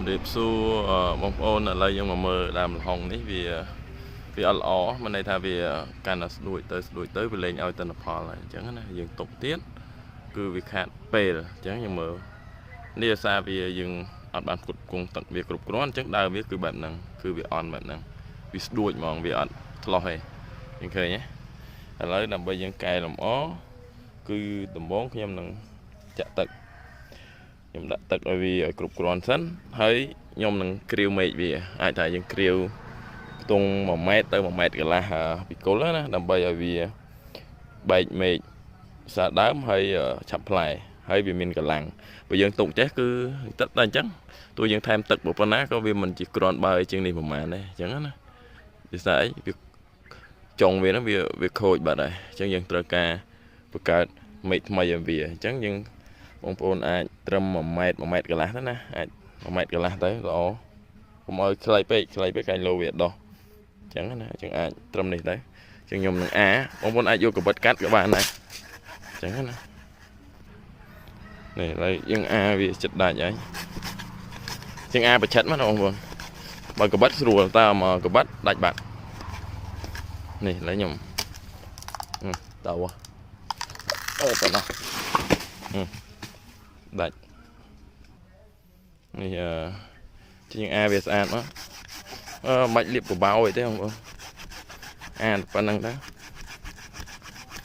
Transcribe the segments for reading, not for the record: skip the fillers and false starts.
ជំរាបសួរបងប្អូនឥឡូវយើងមកមើលដើមល្ហុងនេះវាវាអត់ល្អមានន័យថាវាកាន់តែស្ដួចទៅស្ដួចទៅវាលែងឲ្យទិន្នផលហើយអញ្ចឹងណាយើងទុកទៀតគឺវាខាតពេលអញ្ចឹងយើងមើលនេះអាសាវាយើងអត់បានផ្គត់ផ្គង់ទឹកវាគ្រប់គ្រាន់អញ្ចឹងដើមវាគឺបែបហ្នឹងគឺវាអន់បែបហ្នឹងវាស្ដួចហ្មងវាអត់ឆ្លោះទេយើងឃើញទេឥឡូវដើម្បីយើងកែលម្អគឺដំបូងខ្ញុំនឹងចាក់ទឹកខ្ញុំដាក់ទឹកឲ្យវាឲ្យគ្រប់គ្រាន់សិនហើយខ្ញុំនឹងគ្រាវមេឃវាអាចថាយើងគ្រាវខ្ទង់1ម៉ែត្រទៅ1ម៉ែត្រកន្លះពីគល់ណាដើម្បីឲ្យវាបែកមេឃសាដើមហើយឆាប់ផ្លែហើយវាមានកម្លាំងបើយើងទុកចេះគឺទឹកតែអញ្ចឹងទោះយើងថែមទឹកប៉ុណ្ណាក៏វាមិនជាគ្រាន់បើជាងនេះប្រហែលដែរអញ្ចឹងណាភាសាអីវាចុងវាហ្នឹងវាវាខូចបាត់ហើយអញ្ចឹងយើងត្រូវការបង្កើតមេឃថ្មីឲ្យវាអញ្ចឹងយើងបងប្អូនអាចត្រឹម1ម៉ែត្រ1ម៉ែត្រកន្លះទៅណាអាច1ម៉ែត្រកន្លះទៅល្អកុំឲ្យខ្លីពេកខ្លីពេកកាញ់លោវាដោះអញ្ចឹងណាអញ្ចឹងអាចត្រឹមនេះទៅអញ្ចឹងខ្ញុំនឹងអាបងប្អូនអាចយកកបិតកាត់ក៏បានដែរអញ្ចឹងណានេះឥឡូវយើងអាវាចិត្តដាច់ហើយជាងអាប្រឆិតមកណាបងប្អូនបើកបិតស្រួលតើមកកបិតដាច់បាត់នេះឥឡូវខ្ញុំតើអឺតើដាច់នេះអឺជាងអាវាស្អាតមកអឺមិនបាច់លាបកបោអីទេបងប្អូនអាប៉ុណ្្នឹងទៅ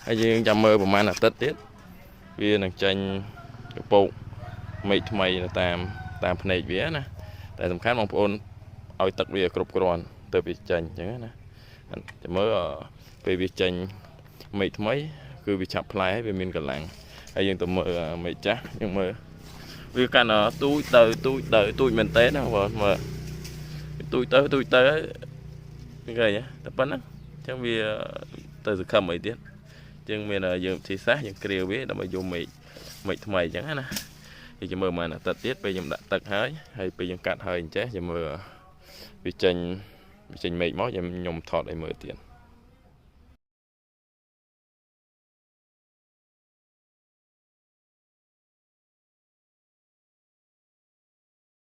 ហើយយើងចាំមើលប្រហែលអាទិត្យទៀតវានឹងចេញកពោកមេឃថ្មីនៅតាមតាមភ្នែកវាណាតែសំខាន់បងប្អូនឲ្យទឹកវាគ្រប់គ្រាន់ទៅវាចេញអញ្ចឹងណាចាំមើលពេលវាចេញមេឃថ្មីគឺវាឆាប់ផ្លែវាមានកម្លាំងហើយយើងទៅមើលមេឃចាស់យើងមើលវាកាន់តែទូចទៅទូចទៅទូចមែនតើណាបងមើលទូចទៅទូចទៅឃើញតែប៉ុណ្ណឹងអញ្ចឹងវាទៅសង្ឃឹមអីទៀតអញ្ចឹងមានយើងវិធីសាស្ត្រយើងគ្រាវវាដើម្បីយកមេឃមេឃថ្មីអញ្ចឹងណាយើងចាំមើលមួយអាទិត្យទៀតពេលខ្ញុំដាក់ទឹកហើយហើយពេលយើងកាត់ហើយអញ្ចេះចាំមើលវាចេញវាចេញមេឃមកខ្ញុំថតឲ្យមើលទៀត។